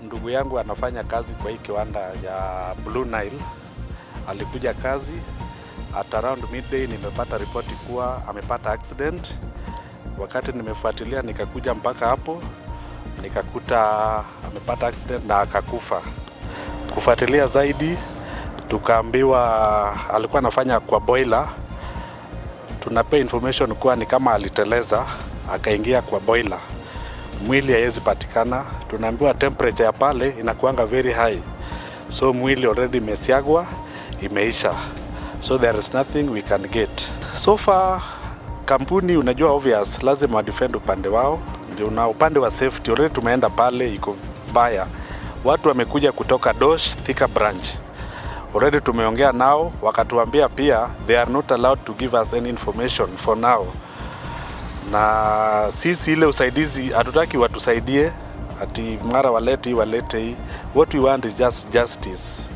Ndugu yangu anafanya kazi kwa hii kiwanda ya Blue Nile. Alikuja kazi at around midday, nimepata ripoti kuwa amepata accident. Wakati nimefuatilia nikakuja mpaka hapo nikakuta amepata accident na akakufa. Kufuatilia zaidi, tukaambiwa alikuwa anafanya kwa boiler. Tunapewa information kuwa ni kama aliteleza akaingia kwa boiler, mwili haiwezi patikana. Tunaambiwa temperature ya pale inakuanga very high, so mwili already imesiagwa, imeisha, so there is nothing we can get so far. Kampuni, unajua, obvious lazima wa defend upande wao, ndio na upande wa safety already tumeenda pale, iko baya. Watu wamekuja kutoka DOSH Thika branch, already tumeongea nao, wakatuambia pia they are not allowed to give us any information for now. Na sisi ile usaidizi hatutaki watusaidie ati mara walete hii, walete hii. What we want is just justice.